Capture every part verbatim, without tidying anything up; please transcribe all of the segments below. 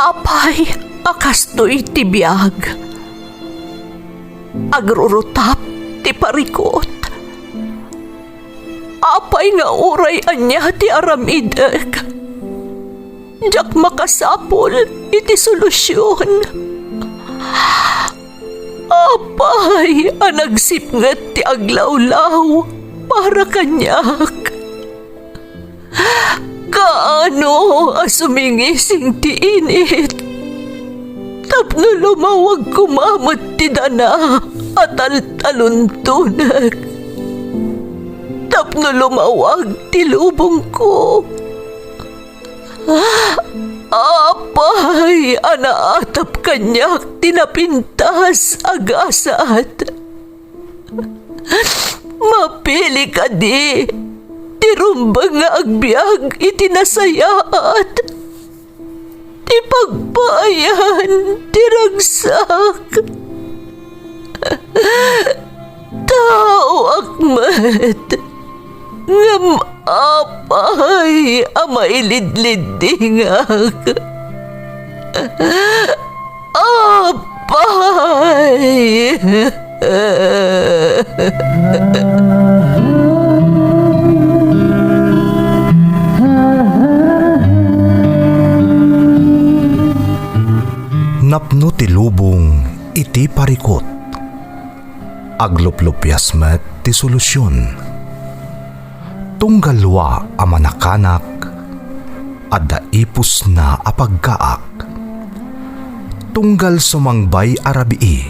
Apay a kastoy ti biag? Agrurutap ti parikut. Apay nga uray ania ti aramidek, diak makasapul iti solusion. Apay a nagsipnget ti aglawlaw para kaniak? Kaano a sumingising ti init tapno lumawag koma met ti dana a taltaluntonek, tapno lumawag ti lubongko? Apay a naatap kaniak ti napintas a gasat? Mapili kadi ti rumbeng nga agbiag iti nasayaat, ti pagpaayan ti ragsak? Taoak met, ngem apay a mailidliddingak? Apay! Napno ti lubong iti parikut. Agluplupias met ti solusion. Tunggal lua a manakanak, adda ipusna a pagkaak. Tunggal sumangbay a rabii,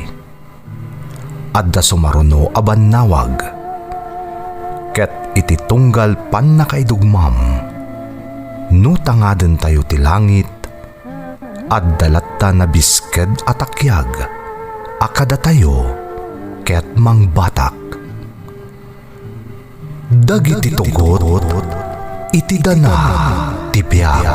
adda sumaruno a bannawag. Ket iti tunggal pannakaidugmam, no tangadentayo ti langit, adda latta nabisked a takiag a kadatayo ket mangbatak. Dagiti tugot iti dana ti biag.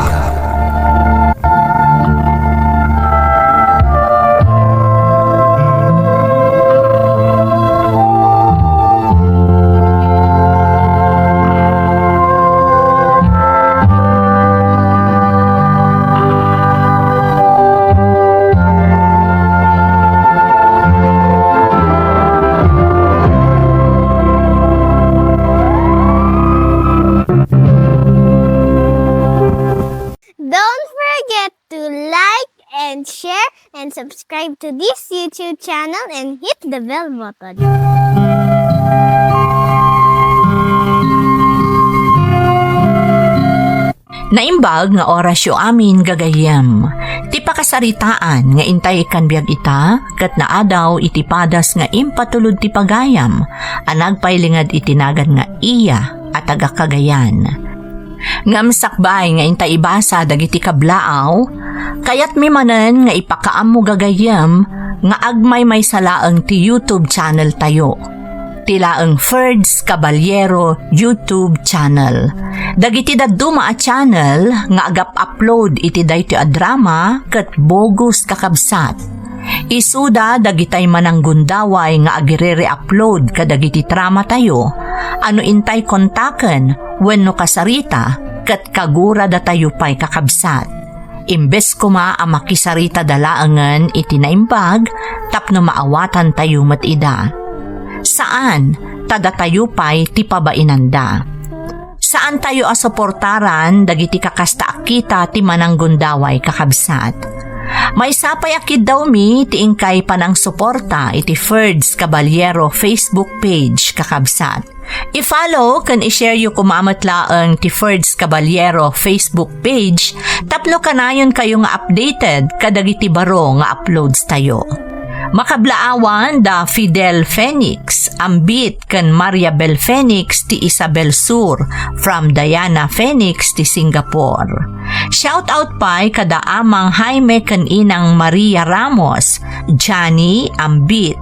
Don't forget to like and share and subscribe to this YouTube channel and hit the bell button. Naimbag nga orasyo amin, gagayyem. Ti pakasaritaan nga intay ikkan biag ita, ket naadaw iti padas nga impatulod ti pagayam a nagpailinged iti nagan nga Iya a taga Cagayan. Ngem sakbay nga inta ibasa dagiti kablaaw, kayatmi manen nga ipakaammo, gagayyem, nga agmaymaysa laeng ti YouTube channel tayo. Ti laeng Ferds Caballero YouTube channel. Dagiti dadduma a channel nga agap-upload iti daytoy a drama ket bogus, kakabsat. Isuda dagitay mananggundaway nga agire-re-upload kadagiti dramatayo a no intay kontaken wenno kasarita ket kaguradatayo pay, kakabsat. Imbes koma a makisaritada laengen iti naimbag tapno maawatantayo met ida. Saan, ta datayo pay ti pabainanda. Saantayo a suportaran dagiti kakasta a kita ti mananggundaway, kakabsat. Maysa pay a kiddawmi ti inkay panangsuporta iti Ferds Caballero Facebook page, kakabsat. I-follow ken i-share yo koma met laeng ti Ferds Caballero Facebook page tapno kanayonkayo nga updated kadagiti baro nga uploads tayo. Makablaawan da Fidel Phoenix, Ambit ken Maria Bel Phoenix ti Isabel Sur, from Diana Phoenix ti Singapore. Shout out pay kada Amang Jaime ken Inang Maria Ramos, Johnny, Ambit,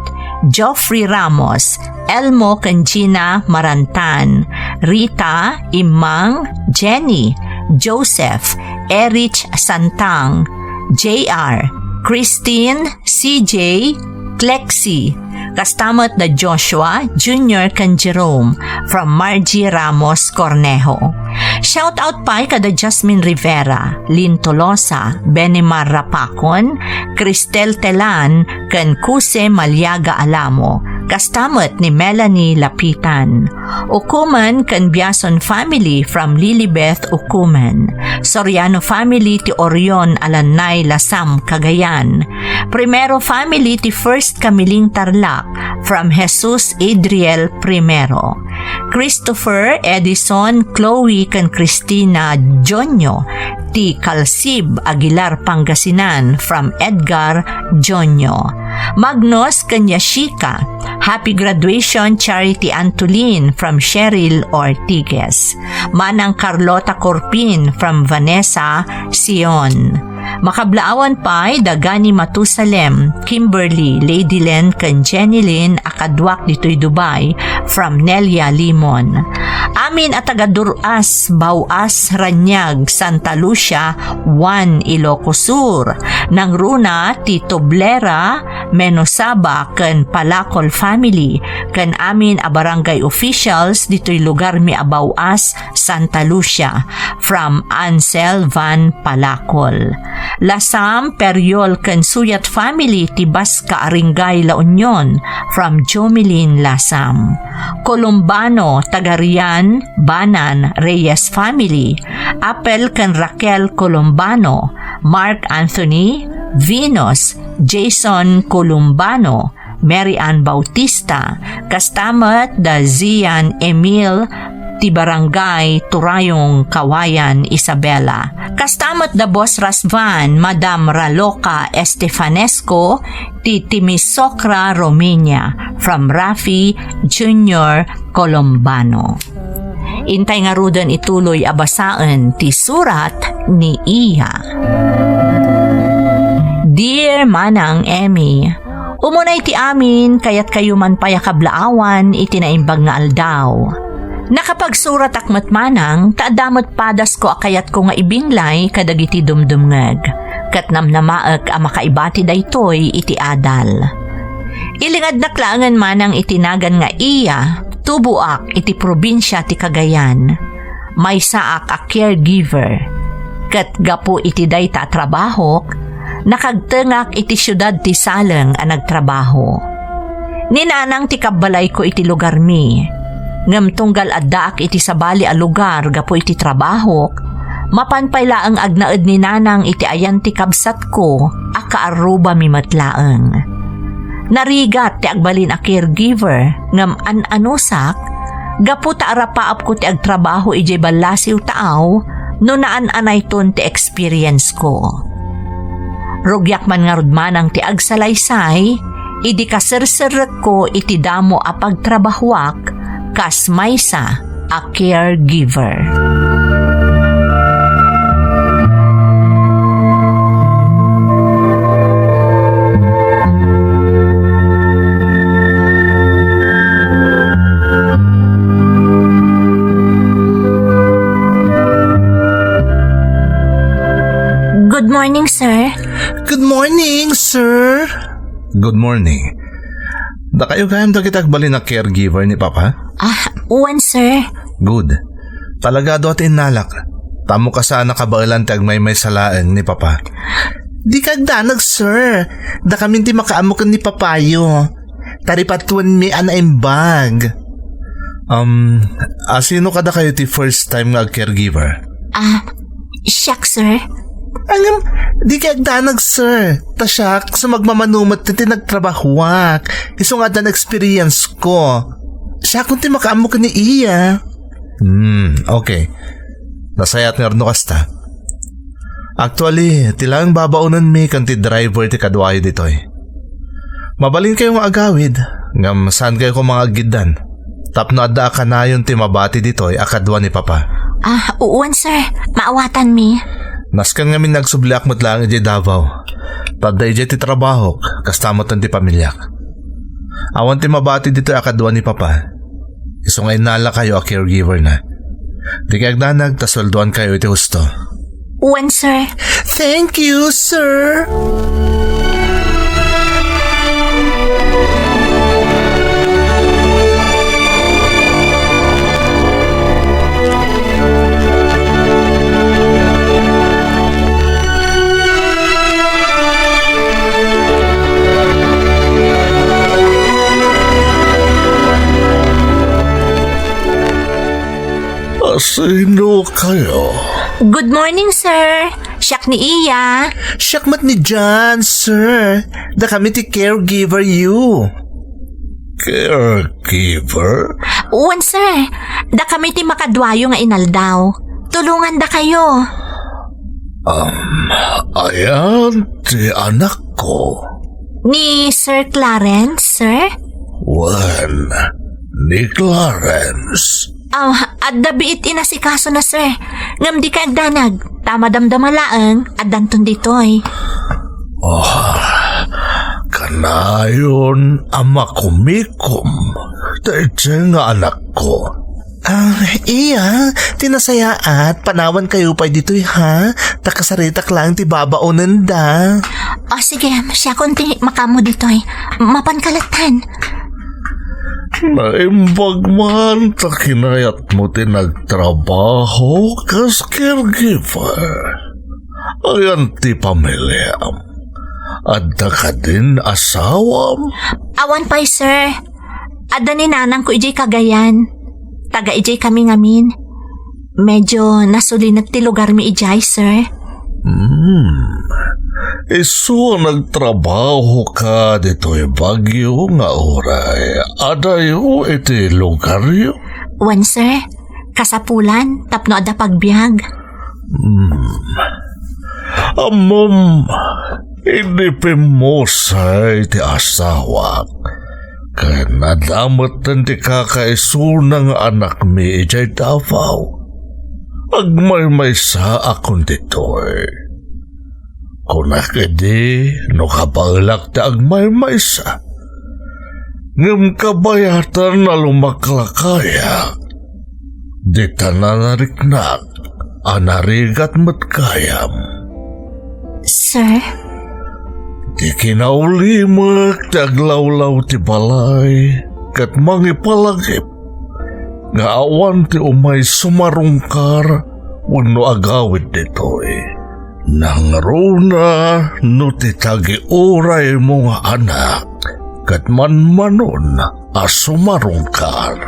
Geoffrey Ramos, Elmo ken Gina Marantan, Rita, Imang, Jenny, Joseph, Erich Santang, J R, Christine, C J, Clexi, kasta met da Joshua, Junior ken Jerome, from Margie Ramos Cornejo. Shout out pay kada Jasmine Rivera, Lynn Tolosa, Benimar Rapacon, Cristel Telan, ken Kuse Maliaga Alamo, kasta met ni Melanie Lapitan. Ukuman ken Biason family from Lilibeth, Ukuman. Soriano family ti Orion, Alanay, Lasam, Cagayan. Primero family ti First Camiling, Tarlac from Jesus Adriel Primero. Christopher, Edison, Chloe, ken Christina Jonio ti Calsib, Aguilar, Pangasinan from Edgar Jonio. Magnus ken Yashika, happy graduation, Charity Antolin from Cheryl Ortiguez. Manang Carlota Corpin from Vanessa Sion. Makablaawan pay da Gani Matusalem, Kimberly, Lady Len, ken Jenny Lynn a kaduak ditoy Dubai, from Nelia Limon. Amin a taga Duras, Bauas, Raniag, Santa Lucia, Juan, Ilocos Sur. Nangruna ti Toblera, Menosaba, ken Palacol family, ken amin a barangay officials ditoy lugarmi a Bauas, Santa Lucia, from Ansel Van Palacol. Lasam, Periol, ken Suyat family ti Basca a Ringgay, La Union, from Jomelyn Lasam. Columbano, Tagarian, Banan, Reyes family. Apel ken Raquel Columbano, Mark Anthony, Venus, Jason Columbano, Mary Ann Bautista, kasta met da Zian Emil ti Barangay Turayong, Kawayan, Isabela. Kasta met da Boss Rasvan, Madam Raloca Estefanesco, ti Timisocra, Romania, from Rafi Junior Colombano. Intay ngaruden ituloy a basaen ti surat ni Iya. Dear Manang Emmy, umunay ti amin, kayatkayo man pay a kablaawan iti naimbag nga aldaw. Nakapagsuratak met manang ta adda met padasko a kayatko nga ibinlay kadagiti dumdumngeg, ket namnamaek a makaibati daytoy iti adal. Ilingadnak laengen manang iti nagan nga Iya, tuboak iti probinsia ti Cagayan. Maysaak a caregiver. Ket gapu iti dayta a trabahok, nakagtengak iti siudad ti Saleng a nagtrabaho. Ni nanang ti kabbalayko iti lugarmi, ngem tunggal addaak iti sabali a lugar gapu iti trabahok, mapan pay laeng agnaed ni nanang iti ayan ti kabsatko a kaarrubami met laeng. Narigat ti agbalin a caregiver, ngem an-anusak, gapu ta arapaapko ti agtrabaho idiay ballasiw taaw no naan-anayton ti experience ko. Rugiak man ngarud manang ti agsalaysay, idi kaserserrekko iti damo a pagtrabahoak kas maysa a caregiver. Good morning, sir. Good morning, sir. Good morning. Dakayo gayam dagiti agbalin a caregiver ni Papa? Ah, wen, sir. Good. Talaga adu ti innalak. Tammo kasa a nakabaelan ti agmaymaysa laeng ni Papa. Di kagdanag, sir. Dakamin ti makaammo ken ni Papayo. Taripatuenmi a naimbag. Um, asino kadakayo ti first time nga ag-caregiver? Ah, siak, sir. Ngem, di kay agdanag, sir. Ta siak, sumagmamano met ti nagtrabahoak. Isu nga addan experience ko. Siakon ti makaammo ken ni Iya. Hmm, okay. Nasayaat ngarud no kasta. Actually, ti laeng babaonenmi ken ti driver ti kaduayo ditoy. Mabalinkayo nga agawid, ngem saankayo koma nga aggiddan. Tapno adda a kanayon ti mabati ditoy a kadua ni Papa. Ah, uwan, sir. Maawatanmi. Nasken ngamin nga agsubliak met laeng idiay Davao. Ta adda idiay ti trabahok, kasta met ti pamiliak. Awan ti mabati ditoy a kadua ni Papa. Isu nga innalakayo a caregiver na. Di kay agdanag ta sueldoankayo iti husto. Wen, sir. Thank you, sir. Sino kayo? Good morning, sir. Siak ni Iya. Siak met ni John, sir. Dakami ti caregiver you. Caregiver? Wen, sir. Dakami ti makaduayo nga inaldaw. Tulongandakayo. Um, ayan ti anakko. Ni Sir Clarence, sir? Wen, ni Clarence. Ah, adda biit inasikasona, sir. Ngem dikay agdanag, ta madamdama laeng, addanton ditoy. Oh, kanayon a makumikom daytoy nga anakko. Ah, Iya, ti nasayaat, panawankayo pay ditoy, ha? Ta kasaritak laeng ti babaonenda. O, sige, siakon ti makaammo ditoy. Mapanka latta. Naimbag man ta kinayatmo ti nagtrabaho kas caregiver. Ayan ti pamiliam? Adda kadin asawam? Awan pay, sir. Adda ni nanangko idiay Cagayan. Taga idiay kami ngamin. Medyo nasulinek ti lugarmi idiay, sir. Hmm. Isu a nagtrabaho ka ditoy Baguio nga uray adayo iti lugaryo? Wen, sir. Kasapulan, tapno adda pagbiag. Hmm. Ammom, idi pimmusay ti asawak, ken adda metten ti kakaisuna nga anakmi idiay Davao, agmaymaysaakon ditoy. Kunak idi no kabaelak ti agmaymaysa, ngem kabayatan a lumaklakayak, dita nanariknak a narigat met gayam. Sir? Ti kinaulimek ti aglawlaw ti balay ket mangipalagip nga awan ti umay sumarungkar wenno agawid ditoy. Nangruna no ti tagiuraymo nga anak ket manmanon a sumarungkar.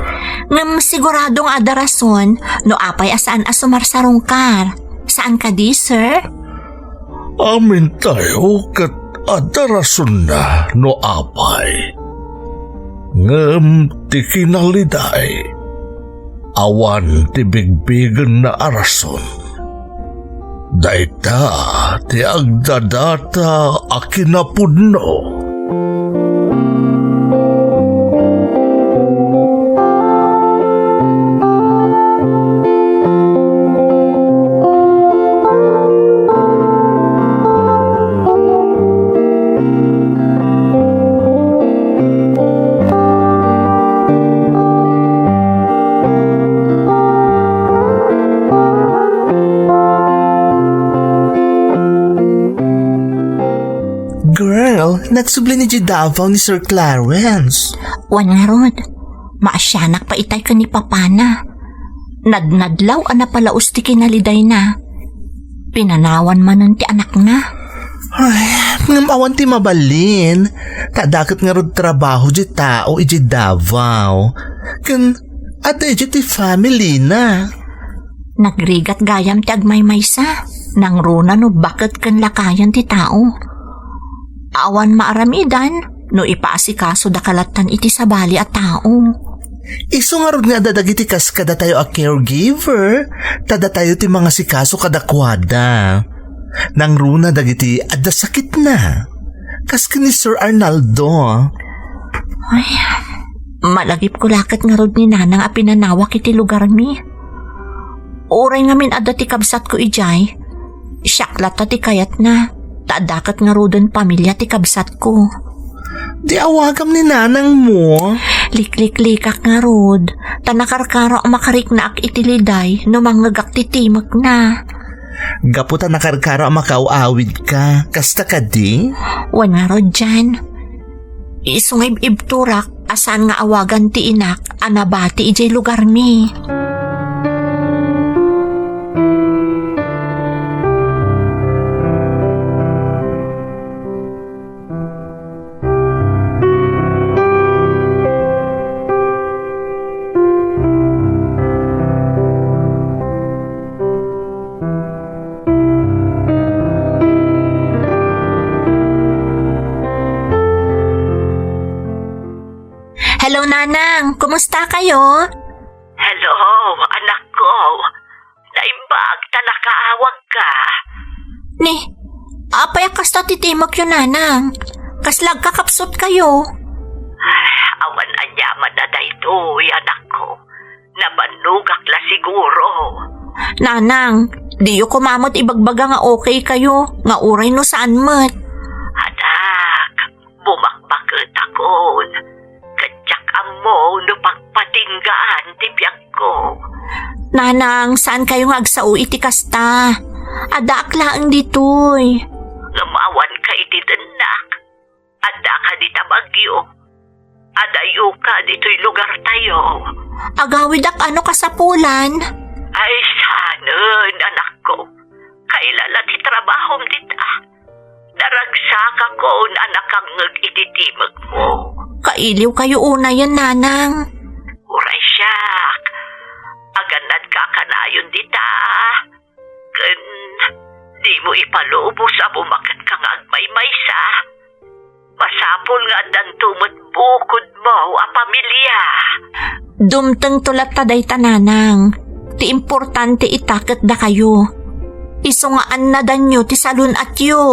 Ngem sigurado nga adda rason no apay a saan a sumarsarungkar. Saan kadi, sir? Amintayo ket adda rasonna no apay. Ngem ti kinaliday, awan ti bigbigenna a rason. Dayta ti agdadata a kinapudno. Girl, nagsubli ni Davao ni Sir Clarence. Wen ngarud, maasianak pay itay ken ni papana. Nadnadlaw a napalaus ti kinalidayna. Pinanawan manen ti anakna. Ay, ngem awan ti mabalin. Ta adda ket ngarud trabaho ti tao idiay Davao. Ken adda idiay ti family na. Nagrigat gayam ti agmaymaysa. Nangruna no baket ken lakayen ti tao. Awan maaramidan no ipaasikasoda kalattan iti sabali a tao. Isu ngarud nga adda dagiti kas kadatayo a caregiver, ta datayo ti mangasikaso kadakuada. Nangruna dagiti adda sakitna, kas ken ni Sir Arnaldo. Ay, malagipko la ket ngarud ni Nanang a pinanawak iti lugarmi. Uray ngamin adda ti kabsatko idiay, siak latta ti kayatna, ta adda ket ngaruden pamilia ti kabsatko. Di awagam ni nanangmo. Likliklikak ngarud, ta nakarkaro a makariknaak iti liday no mangngegak ti timekna. Gapu ta nakarkaro a makaaw-awidka, kasta kadi? Wen ngarud, Jan. Isu nga ib-ibturak a saan nga awagan ti inak a nabati idiay lugarmi. Kumusta kayo? Hello, anakko. Naimbag ta nakaawagka. Ni, apay a kasta ti timekyo, nanang? Kasla agkakapsut kayo? Ay, awan aniaman a daytoy, anakko. Nabannogak la siguro. Nanang, diyo koma met ibagbaga nga okay kayo, nga uray no saan met. Anak, bumakbaketakon. Ket diak ammo no pagpatinggaan ti biagko. Nanang, saan kayo nga agsao iti kasta? Addaak laeng ditoy. Ngem awanka iti dennak. Adda kadi ta bagyo? Adayoka ditoy lugartayo. Agawidak a no kasapulan. Ay, saanen, anakko. Kaila la ti trabahom dita. Naragsakakon a nakangngeg iti timekmo. Kailiw kayo unayen, nanang. Uray siak. Agannadka a kanayon dita. Ken dimo ipalubos a bumaketka nga agmaymaysa. Masapul nga addanto met bukodmo a pamilia. Dumtengto latta dayta, nanang. Ti importante ita ket dakayo. Isu nga annadanyo ti salun-atyo.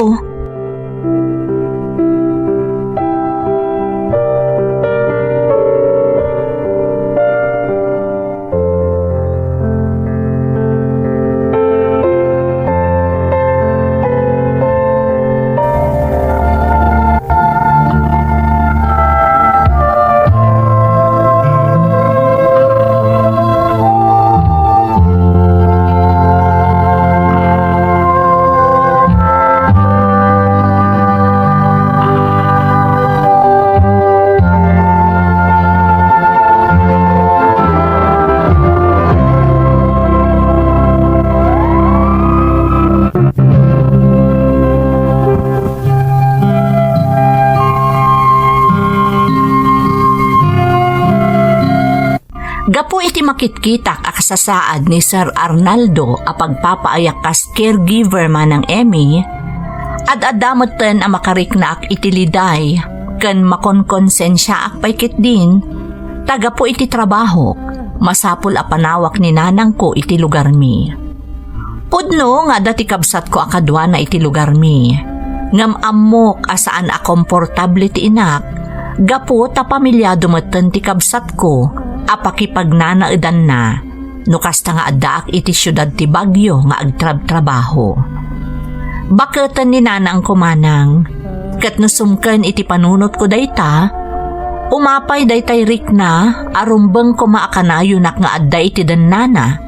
Gapu iti makitkitak a kasasaad ni Sir Arnaldo a pagpapaayak kas caregiver manang Emmy, ad-adda metten a makariknaak iti liday ken makonkonsensiaak pay ketdin, ta gapu iti trabahok, masapul a panawak ni nanangko iti lugarmi. Pudno nga adda ti kabsatko a kaduana iti lugarmi, ngem ammok a saan a komportable ti inak gapu ta pamiliado metten ti kabsatko a pakipagnanaedanna no kasta nga addaak iti siudad ti Baguio nga agtrabtrabaho. Baketen ni nanangko manang, ket no sumken iti panunotko dayta, umapay daytay rikna a rumbeng koma a kanayonak nga adda iti dennana,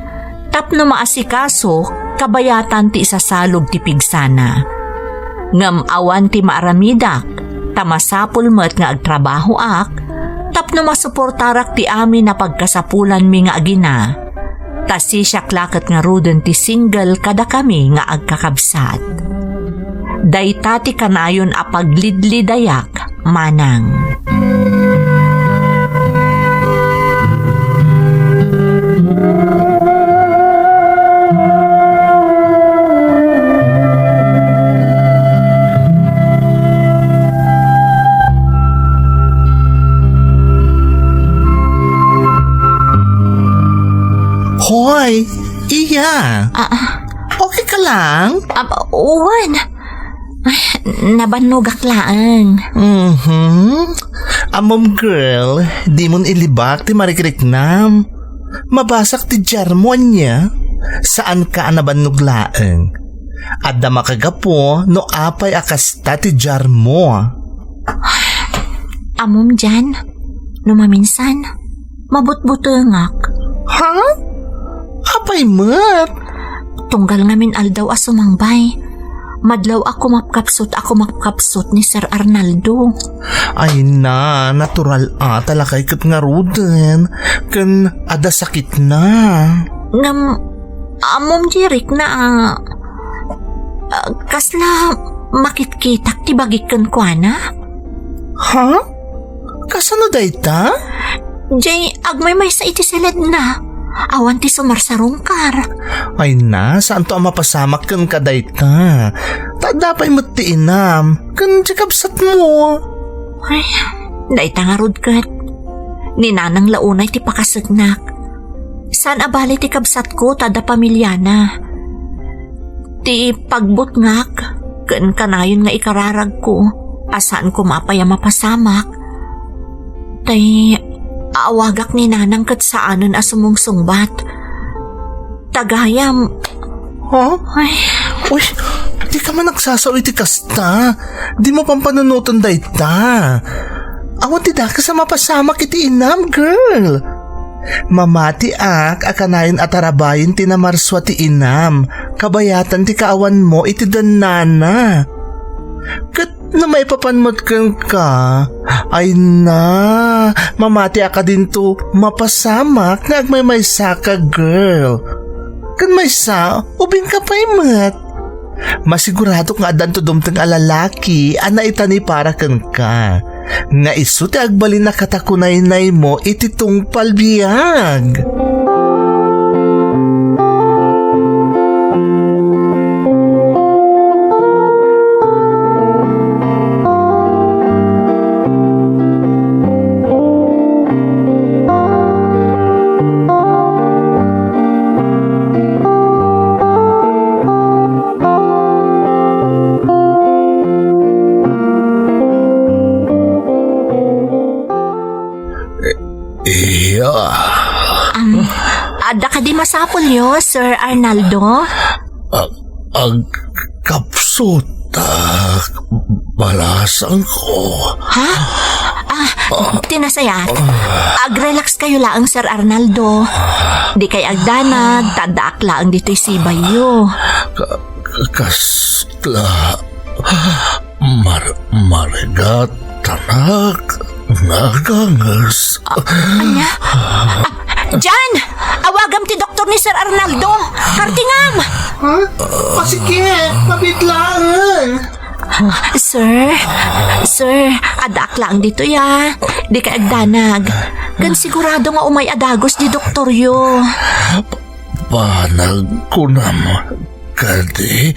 tapno maasikaso kabayatan ti isasalog ti pigsana. Ngem awan ti maaramidak, ta masapul met nga agtrabahoak tapno masuportarak ti amin a pagkasapulanmi nga agina. Ta sisiak la ket ngaruden ti single kadakami nga agkakabsat. Dayta ti kanayon a paglidlidayak manang. Hoy, iya. Ah, ah. Okay ka lang? Ah, wen. Ay, nabannogak laeng. Mhm. Ammom, girl, dimon ilibak ti marikriknam. Mabasak ti diarmo ania? Saanka a nabannog laeng. Adda makagapu no apay a kasta ti diarmo. Ammom dian, no maminsan, mabutbutengak. Ha? Apay met? Tunggal ngamin aldaw a sumangbay, madlaw a kumapkapsut a kumapkapsut ni Sir Arnaldo. Ay na, natural a ta lakay ket ngaruden, ken adda sakitna. Ngem, ammom di rikna a, a, kasla makitkitak ti bagik kenkuana? Ha? Kasano dayta? Jay, agmaymaysa iti siledna. Awan ti sumarsarungkar. Ay na, saanto a mapasamak kenka dayta? Ta adda pay met ti inam, ken ti kabsatmo. Ay, dayta ngarud ket. Ni Nanang la unay ti pakaseknak. Saan a bali ti kabsatko ta adda pamiliana. Ti pagbutngak ken kanayon nga ikararagko a saan koma pay a mapasamak, tay aawagak ni Nanang ket saanen a sumungsungbat. Tagayam. Ha? Ay. Uy, dika man agsasao iti kasta. Dimo pampanunoten dayta. Awan ti dakes a mapasamak iti inam, girl. Mamatiak a kanayon a tarabayen ti namarsua ti inam, kabayatan ti kaawanmo iti dennana. Ket no maipapan met kenka, ay na, mamatiak a dinto mapasamak nga agmaymaysaka, girl. Ken maysa, ubingka pay met. Masiguradok nga addanto dumteng a lalaki a naitani para kenka, nga isu ti agbalin a katakunaynaymo iti tungpal biag. Iya. Um, adda kadi masapulyo, Sir Arnaldo? Ag-, agkapsutak, balasangko. Ha? Ah, ti nasayaat. Ag-relax kayo laeng, Sir Arnaldo. Dikay agdanag, ta addaak laeng ditoy sibayyo. Ka-, ka-, kasla. Mar-, marigat, anak, naganges. Ah, ania? Ah, Jan! Awagam ti doktor ni Sir Arnaldo! Kartingam! Ha? Ah, sige, mabitlaen. Sir, sir, addaak laeng ditoy, a. Dikay agdanag. Ken sigurado nga umay a dagus ti doktoryo. Panagkunam kadi,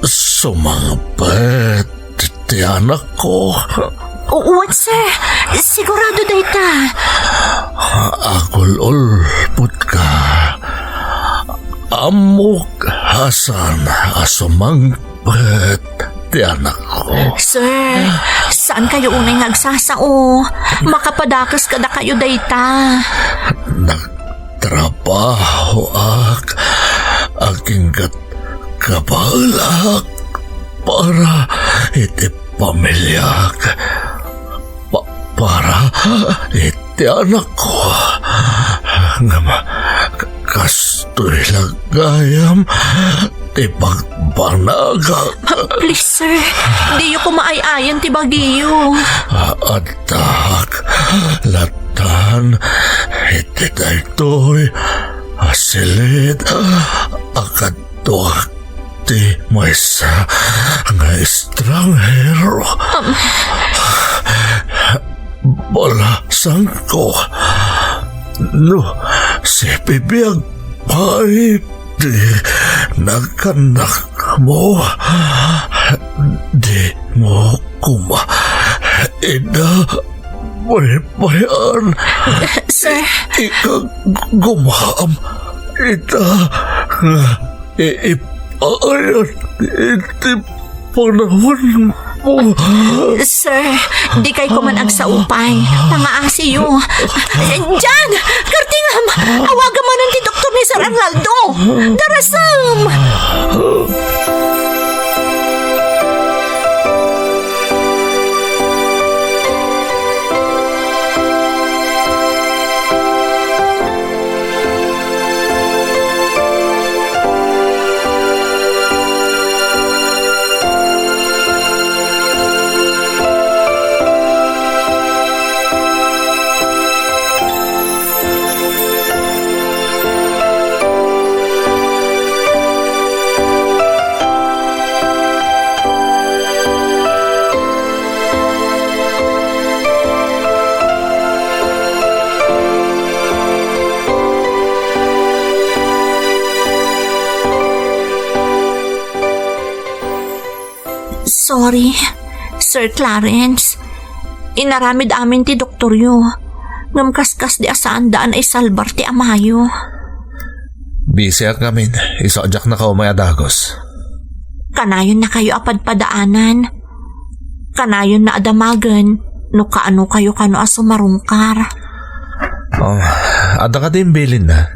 sumangpet ti anakko. Wen, sir. Sigurado dayta. Agul-ulpotka. Ammok a saan a sumangpet ti anakko. Sir, saan kayo unay nga agsasao? Makapadakes kadakayo dayta. Nag- Trabahoak, aginggat kabaelak para iti pamiliak, pa-, para iti anakko. Ngem, ka-, kastoy la gayam ti pagbanagak. Please, sir, diyo koma ay-ayen ti bagiyo. A-, addak, latan, iti daytoy a silid a kaduak ti maysa nga estranghero. Um. Balasangko, no sibibiag pay ti nagannakmo, dimo koma ida baybay-an. Sir. Ikagumam ita nga iipaayat iti panawanmo. Sir, dikay koma agsaupay. Pangaasiyo. Jan! Kartingam! Awagam manen ti doktor ni Sir Arnaldo! Darasem! Sorry, Sir Clarence. Inaramid amin ti doktoryo. Ngem kaskasdi a saanda a naisalbar ti amayo. Bisiak ngamin, isu a diak nakaumay a dagus. Kanayonnakayo a padpadaanan. Kanayonna a damagen no kaanokayo kano a sumarungkar. Oh, adda kadi imbilinna?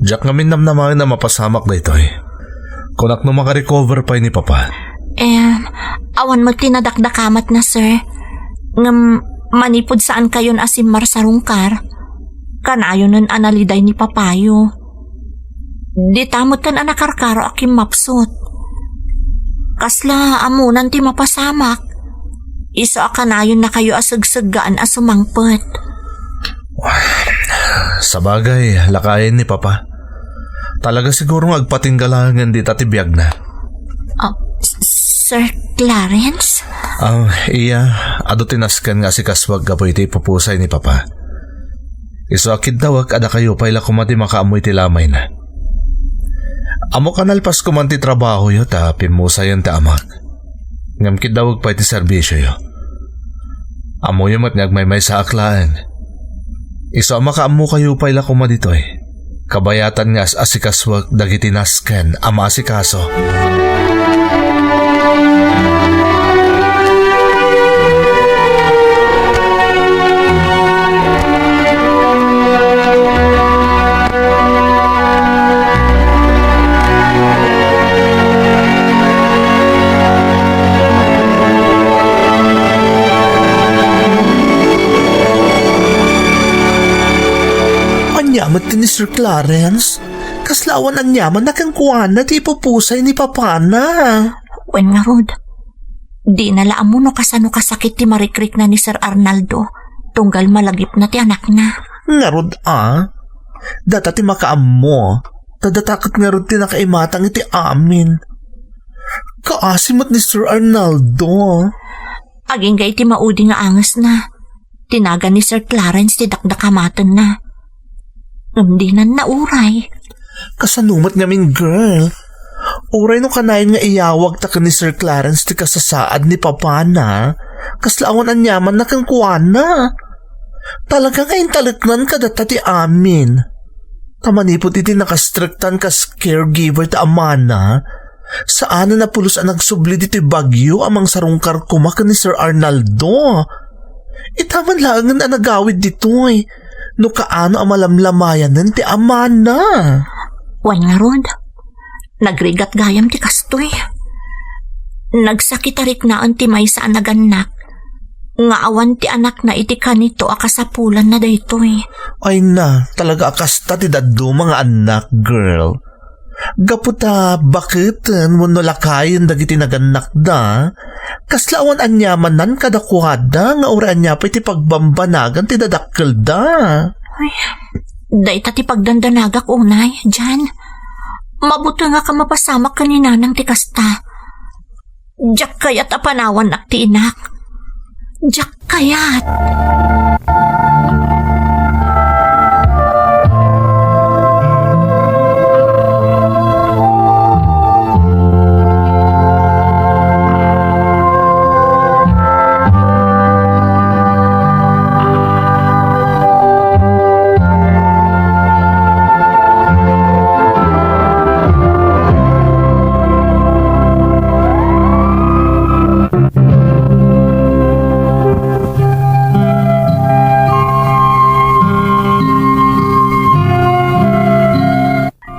Diak ngamin namnamaen a mapasamak daytoy. Kunak no makarecover pay ni Papa. Em, awan met ti nadakdakamatna, sir. Ngem manipud saankayon a simmarsarungkar, kanayonen a naliday ni Papayo. Dita metten a nakarkaro a kimmapsut. Kasla ammonan ti mapasamak. Isu a kanayonnakayo a segseggaan a sumangpet. Sabagay, lakayen ni Papa. Talaga siguro nga agpatingga laengen dita ti biagna. Ah, S-, Sir Clarence? Ah, iya, adu ti nasken nga asikasuak gapu iti ipupusay ni Papa. Isu a kiddawek a dakayo pay la koma ti makaammo iti lamayna. Ammok a nalpas koman ti trabahoyo ta pimmusayen ti amak. Ngem kiddawek pay ti serbisioyo. Ammoyo met nga agmaymaysaak laeng. Isu a makaammokayo pay la koma ditoy. Kabayatan nga as-asikasuak dagiti nasken a maasikaso. Ania met ti ni Sir Clarence? Kasla awan aniamanna kenkuana ti ipupusay ni papana. Wen ngarud, dina la ammo no kasano kasakit ti marikrikna ni Sir Arnaldo, tunggal malagipna ti anakna. Ngarud a, data ti makaammo, ta data ket ngarud ti nakaimatang iti amin. Kaasi met ni Sir Arnaldo. Agingga iti maudi nga angesna, tinagan ni Sir Clarence ti dakdakamatenna. Ngem dinan nauray. Kasano met ngamin, girl? Uray no kanayon nga iyawagta ken ni Sir Clarence ti kasasaad ni papana, kasla awan aniamanna kenkuana. Talaga nga intaleknan kadata ti amin. Ta manipud iti nakastriktan kas caregiver ti amana, saanen a pulos a nagsubli ditoy bagyo a mangsarungkar koma ken ni Sir Arnaldo. Itaman laengen a nagawid ditoy, no kaano a malamlamayanen ti amana. Wen ngarud, nagrigat gayam ti kastoy. Nagsakit a riknaen ti maysa a nagannak, nga awan ti anakna iti kanito a kasapulanna daytoy. Ay na, talaga a kasta ti dadduma nga annak, girl. Gapu ta baketen wenno lakayen dagiti nagannakda, kasla awan aniamanan kadakuada nga uray ania pay ti pagbambanagan ti dadakkelda. Ay, dayta ti pagdandanagak unay, Jan. Mabutengak a mapasamak ken ni nanang ti kasta. Diak kayat a panawannak ti inak. Diak kayat.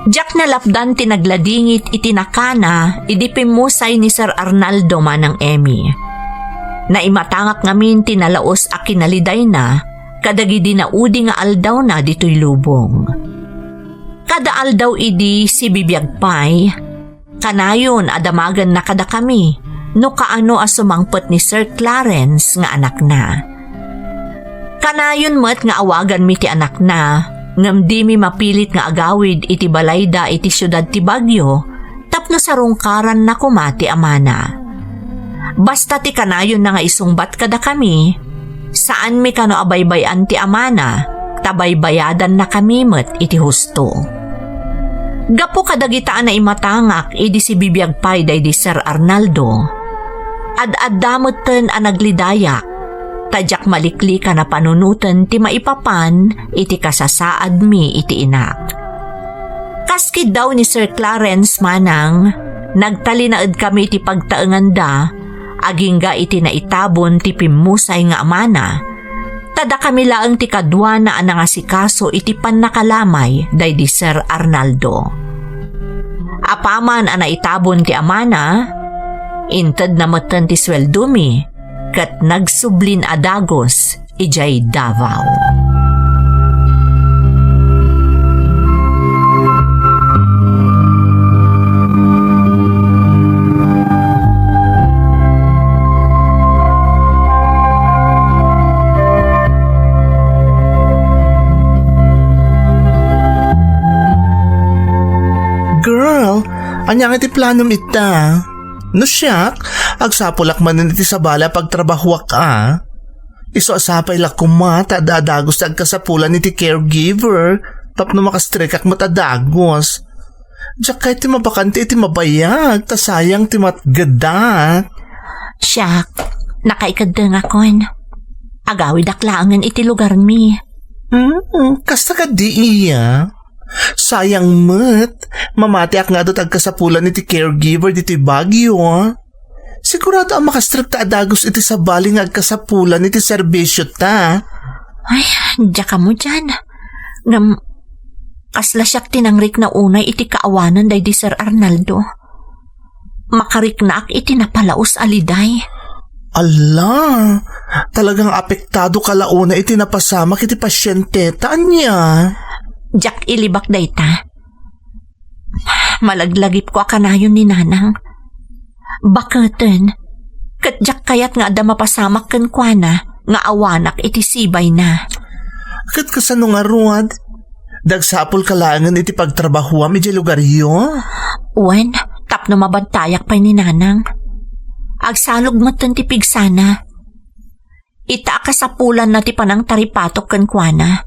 Diak nalapdan ti nagladingit iti nakana idi pimmusay ni Sir Arnaldo manang Emmy. Naimatangak ngamin ti nalaus a kinalidayna kadagidi naudi nga aldawna ditoy lubong. Kada aldaw idi sibibiag pay, kanayon a damagenna kadakami no kaano a sumangpet ni Sir Clarence nga anakna. Kanayon met nga awaganmi ti anakna, ngem dimi mapilit nga agawid iti balayda iti siudad ti Baguio tapno sarungkaranna koma ti amana. Basta ti kanayonna nga isungbat kadakami, saanmi kano a baybay-an ti amana, ta baybayadannakami met iti husto. Gapu kadagita a naimatangak idi sibibiag pay daydi Sir Arnaldo, ad-adda metten a naglidayak, a diak maliklikan a panunoten ti maipapan iti kasasaadmi iti inak. Kas kiddaw ni Sir Clarence manang, nagtalinaedkami iti pagtaenganda agingga iti naitabon ti pimmusay nga amana, ta dakami laeng ti kaduana a nangasikaso iti pannakalamay daydi Sir Arnaldo. Apaman a naitabon ti amana, intedna metten ti sueldomi ket nagsublin a dagus idiay Davao. Girl, ania nga ti planom ita? No siak, agsapulak manen iti sabali a pagtrabahuak a. Isu a sapay la koma ta adda a dagus ti agkasapulan iti caregiver tapno makastrekak met a dagus. Diak kayat ti mabakante iti mabayag ta sayang ti matgedak. Siak, nakaikeddengakon. Agawidak laengen iti lugarmi. Hmm, kasta kadi iya. Sayang met, mamatiak nga adu ti agkasapulan iti caregiver ditoy Baguio. Sigurado a makastrek ta a dagus iti sabali nga agkasapulan iti serbisio ta. Ay, diak ammo dian. Ngem, kasla siak ti nangrikna unay iti kaawanan daydi Sir Arnaldo. Makariknaak iti napalaus a liday. Ala, talagang apektado ka la unay iti napasamak iti pasiente ta ania? Diak ilibak dayta. Malaglagipko a kanayon ni Nanang. Baketen, ket diak kayat nga adda mapasamak kenkuana nga awanak iti sibayna. Ket kasano ngarud? Agsapulka laengen iti pagtrabahuam idiay lugaryo? Wen, tapno mabantayak pay ni Nanang. Agsalog metten ti pigsana. Ita a kasapulanna ti panangtaripatok kenkuana.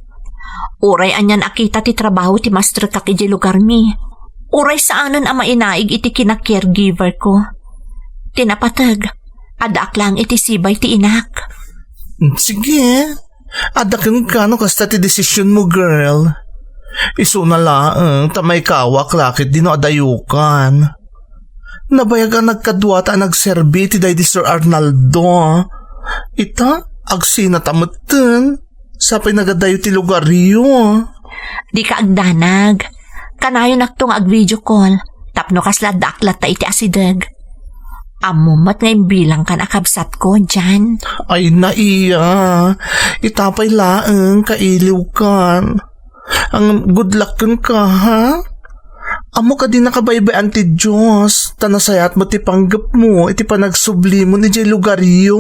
Uray anian a kita ti trabaho ti mastrekak idiay lugarmi. Uray saanen a mainaig iti kina-caregiver ko. Ti napateg, addaak laeng iti sibay ti inak. Sige, adda kenka no kasta ti desisionmo, girl. Isuna laeng ta maikawak la ketdi no adayokan. Nabayag a nagkaduata a nagserbi iti daydi Sir Arnaldo. Ita, agsina ta metten. Sapay nagadayo ti lugaryo. Dika agdanag. Kanayonakto nga ag-video call tapno kasla addaak latta iti asideg. Ammom met nga imbilangkan a kabsatko, Jan. Ay, naiya. Ita pay laeng, kailiwkan. Ang good luck kenka, ha? Ammo kadi nakabaybay-an ti Dios, ta nasayaat met ti panggepmo iti panagsublimo idiay lugaryo.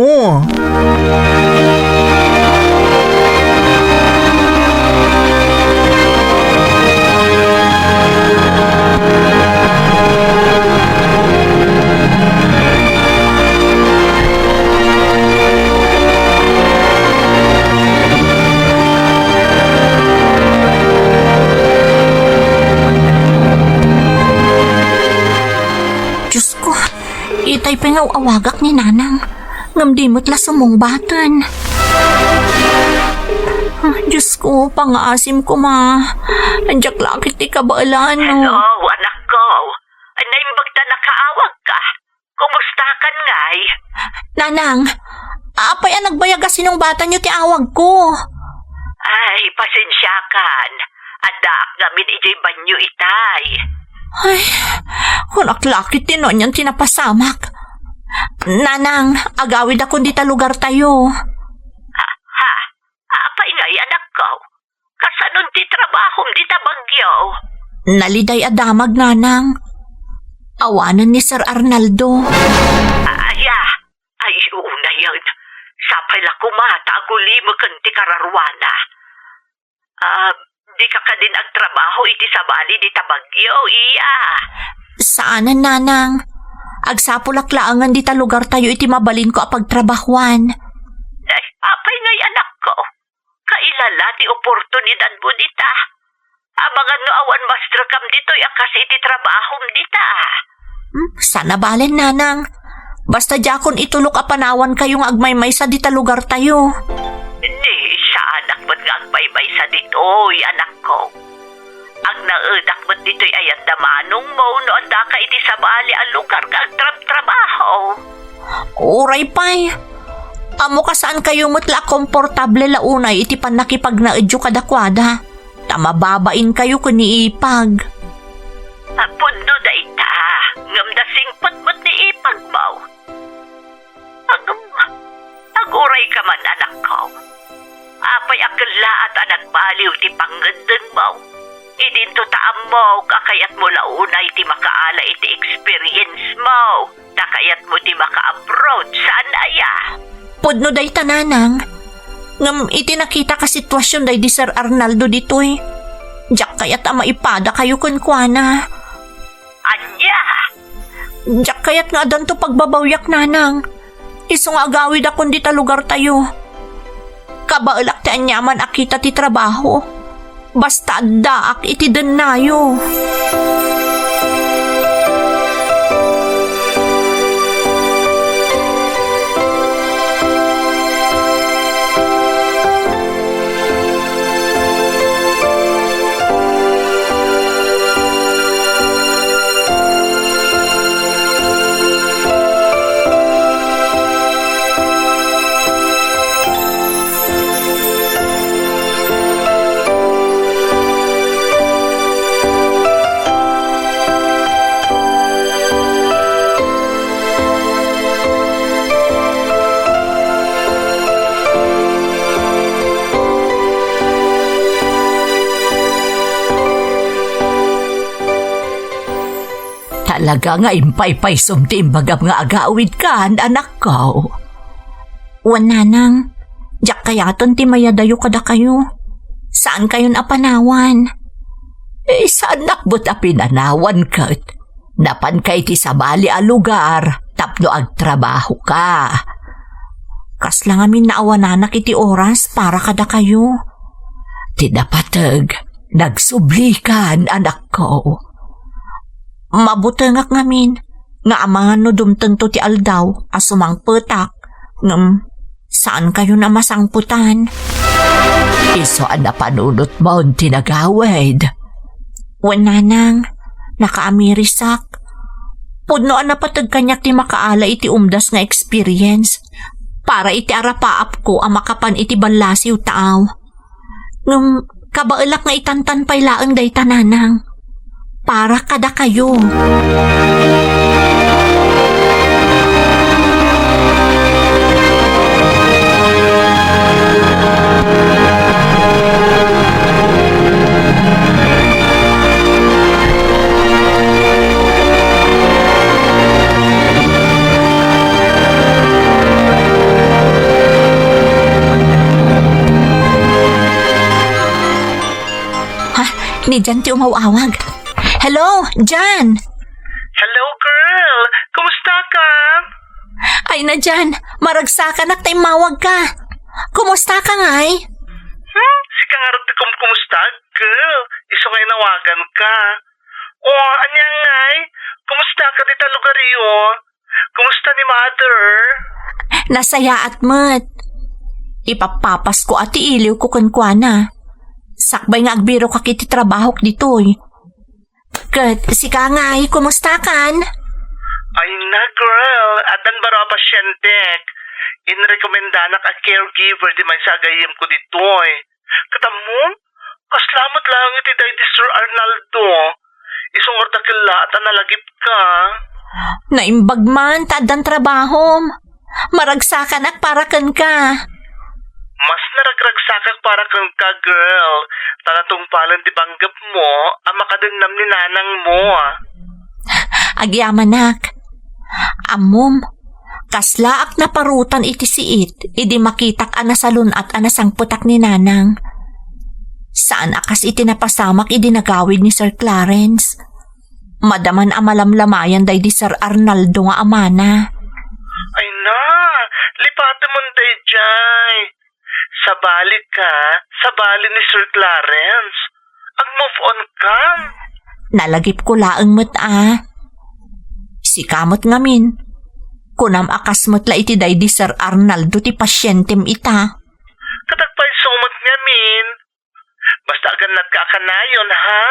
Diyos ko, itay pay nga aw-awagak ni Nanang. Ngem di met la sumungbaten. Ah, Diyos ko, pangaasim koma. Diak la ket ti kabaelan, no? Hello, anak ko. Naimbag ta nakaawagka. Kumustakan ngay? Nanang, apay a nagbayag a sinungbatanyo ti awag ko? Ay, pasensiakan. Addaak ngamin idiay banyo itay. Ay, kunak la ket ti no anian ti napasamak. Nanang, agawidakon dita lugartayo. Ha? Ha? Apay ngay, anakko? Kasanon ti trabahom dita Baguio? Naliday a damag, Nanang. Awanen ni Sir Arnaldo. Aya, ay, unayen. Sapay la koma ta agulimeken ti kararuana. Ah, dika kadin agtrabaho iti sabali dita Baguio, iya? Saanen, Nanang. Agsapulak laengen dita lugartayo iti mabalinko a pagtrabahuan. Ay, apay ngay, anakko? Kailala ti oportunidadmo dita. Amangan no awan mastrekam ditoy a kas iti trabahom dita. Hmm, saan a balen, Nanang. Basta diakon itulok a panawankayo nga agmaymaysa dita lugartayo. Ni, saanak met nga agmaymaysa ditoy, anakko. Agnaedak met ditoy a yadda manongmo no addaka iti sabali a lugar nga agtrabtrabaho. Uray pay. Ammok a saankayo met la a komportable la unay iti pannakipagnaedyo kadakuada. Ta mababainkayo ken ni Ipag. Pudno dayta, ngem nasingpet met ni Ipagmo. Agam, aguray ka man, anakko. Apay a kellaat a nagbaliw ti pangngeddengmo? Idinto ta ammok a kayatmo la unay ti makaala iti experience mo, ta kayatmo ti maka-abroad, saan aya? Pudno dayta, nanang. Ngem iti nakitak a situasion daydi Sir Arnaldo ditoy, diak kayat a maipadakayo kenkuana. Ania? Diak kayat nga addanto pagbabawiak, nanang. Isu nga agawidakon dita lugartayo. Kabaelak ti aniaman a kita ti trabaho. Basta addaak iti dennayo. Talaga nga impaypaysom ti imbagam nga agawidkan, anakko. Wen, nanang, diak kayaten ti mayadayo kadakayo. Saankayon a panawan. Eh, saannak met a pinanawan ket. Napanka iti sabali a lugar tapno agtrabahoka. Kasla ngamin naawananak iti oras para kadakayo. Ti napateg, nagsublikan, anakko. Mabutengak ngamin nga amangan no dumtengto ti aldaw a sumangpetak, ngem saankayon a masangpetan. Isu a napanunotmon ti nagawid. Wen, nanang, nakaamirisak. Pudno a napateg kaniak ti makaala iti umdas nga experience para iti arapaapko a makapan iti ballasiw taaw. Ngem kabaelak nga itantan pay laeng dayta, nanang. Para kadakayo. Ha? Ni Jan ti umaw-awag. Hello, Jan! Hello, girl! Kumusta ka? Ay na, Jan, maragsakanak ta immawag ka. Kumusta ka ngay? Hmm? Sika ngarud ti kumkumusta, girl? Isu nga inawagan ka. O, ania ngay? Kumusta ka dita lugaryo? Kumusta ni mother? Nasayaat met. Ipappapasko a ti iliwko kenkuana. Sakbay nga agbirokak iti trabahok ditoy. Ket sika ngay, kumusta kan? Ay na, girl, addan baro a pasientek. Inrekomendanak a caregiver ti maysa a gayyemko ditoy. Ket ammom, kasla met laeng iti daydi Sir Arnaldo. Isu ngarud a kellaat a nalagipka. Naimbag man ta addan trabahom. Maragsakanak para kenka. Mas naragragsakak para kenka, girl. Ta natungpalen ti panggepmo a makadennam ni nanangmo. Agyamanak. Ammom, kaslaak naparutan iti siit idi makitak a nasalun-at a nasangpetak ni nanang. Saan a kas iti napasamak idi nagawid ni Sir Clarence. Madaman a malamlamayan daydi Sir Arnaldo nga amana. Ay na, lipatemon daydiay. Sabali ka, sabali ni Sir Clarence. Ag-move on ka. Nalagipko laeng met a. Sika met ngamin. Kunam a kas met la iti daydi Sir Arnaldo ti pasientem ita. Ket agpayso met ngamin. Basta agannadka a kanayon, ha?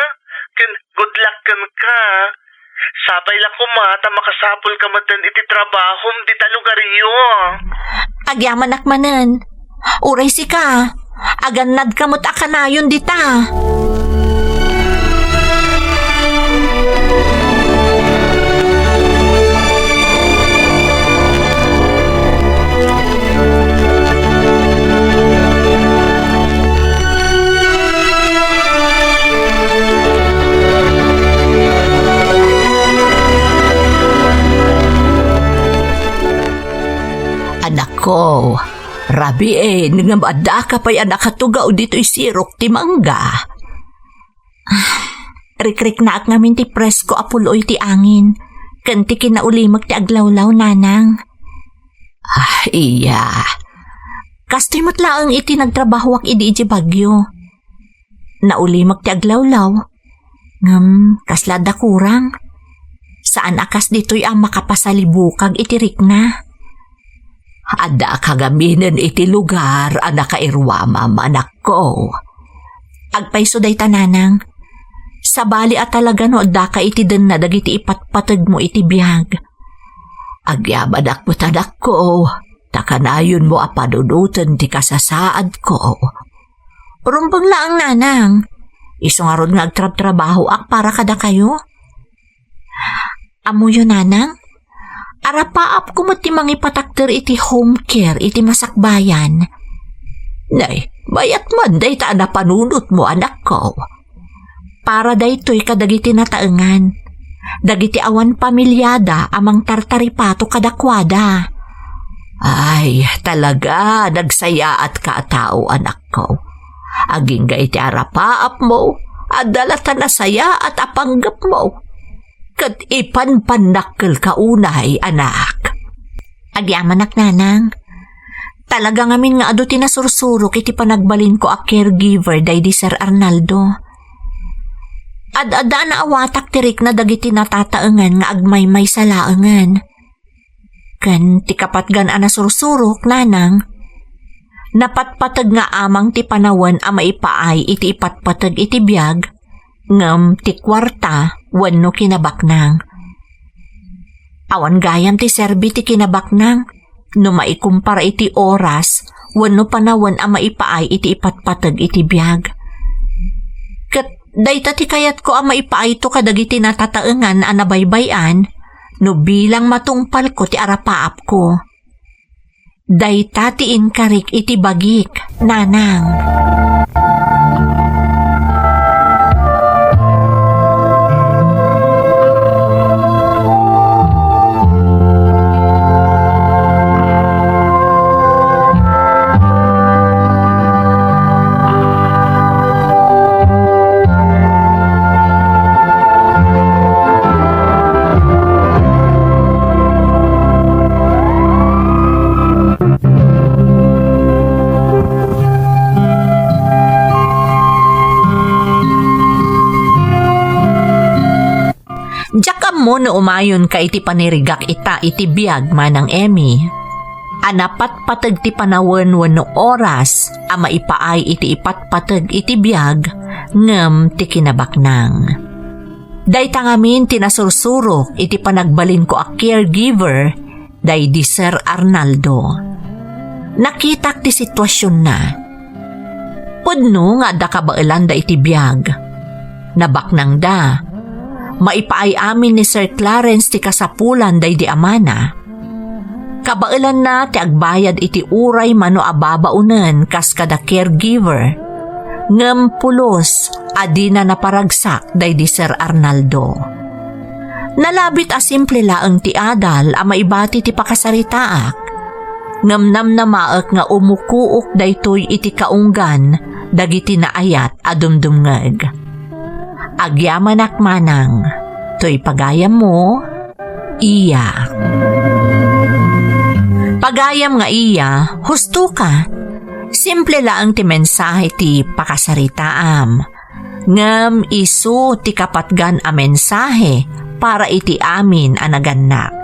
Ken good luck kenka. Sapay la koma ta makasapulka metten iti trabahom dita lugaryo. Agyamanak manen. Uray sika, agannadka met a kanayon dita. Anakko, rabiin ngem addaka pay a nakatugaw ditoy sirok ti mangga. Ah, rikriknaak ngamin ti presko a pul-oy ti angin, ken ti kinaulimek ti aglawlaw, nanang. Ah, iya. Kastoy met laeng iti nagtrabahoak idi idiay Baguio. Naulimek ti aglawlaw, ngem kasla adda kurang. Saan a kas ditoy a makapasalibukag iti rikna. Adda a kagaminen iti lugar a nakairuamam, anakko. Agpayso dayta, nanang. Sabali a talaga no addaka iti denna dagiti ipatpategmo iti biag. Agyamanak met, anakko, ta kanayonmo a panunoten ti kasasaadko. Rumbeng laeng, nanang. Isu ngarud nga agtrabtrabahoak para kadakayo. Ammoyo, nanang, arapaapko met ti mangipatakder iti home care iti masakbayan. Nay, mayat man dayta a napanunotmo, anakko. Para daytoy kadagiti nataengan, dagiti awan pamiliada a mangtartaripato kadakuada. Ay, talaga, nagsayaatka a tao, anakko. Agingga iti arapaapmo, adda la ta nasayaat a panggepmo. Ket ipanpannakkelka unay, anak. Agyamanak, nanang. Talaga ngamin nga adu ti nasursurok iti panagbalinko a caregiver daydi Sir Arnaldo. Ad-adda a naawatak ti rikna dagiti natataengan nga agmaymaysa laengen. Ken ti kapatgan a nasursurok, nanang, napatpateg nga amang ti panawen a maipaay iti ipatpateg iti biag, ngem ti kuarta wenno kinabaknang. Awan gayam ti serbi ti kinabaknang no maikumpara iti oras wenno panawen a maipaay iti ipatpateg iti biag. Ket dayta ti kayatko a maipaayto kadagiti natataengan a nabaybay-an no bilang matungpalko ti arapaapko. Dayta ti inkarik iti bagik, nanang. Diak ammo no umayonka iti panirigak ita iti biag, Manang Emmy. A napatpateg ti panawen wenno oras a maipaay iti ipatpateg iti biag ngem ti kinabaknang. Dayta ngamin ti nasursurok iti panagbalinko a caregiver daydi Sir Arnaldo. Nakitak ti situasionna. Pudno nga adda kabaelanda iti biag. Nabaknangda. Maipaay amin ni Sir Clarence ti kasapulan daydi amana. Kabaelanna ti agbayad iti uray mano a babaonen kas kada caregiver. Ngem pulos a dina naparagsak daydi Sir Arnaldo. Nalabit a simple laeng ti adal a maibati ti pakasaritaak, ngem namnamaek nga umukook daytoy iti kaunggan dagiti naayat a dumdumngeg. Agyamanak manang, toy pagayammo, Iya. Pagayam nga Iya, husto ka. Simple laeng ti mensahe ti pakasaritaam. Ngem isu ti kapatgan a mensahe para iti amin a nagannak.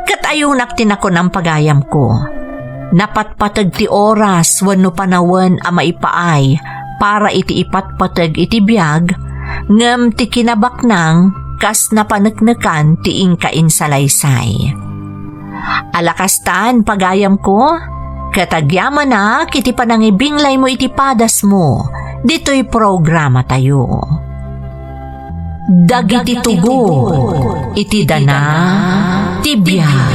Ket Tayonak ti nakunam, pagayamko. Napatpateg ti oras wenno panawen a maipaay para iti ipatpateg iti biag, ngem ti kinabaknang kas napaneknekan ti inka insalaysay. Alakastan, pagayamko, ket agyamanak iti panangibinglaymo iti padasmo ditoy programatayo. Dagiti tugot iti dana ti biag.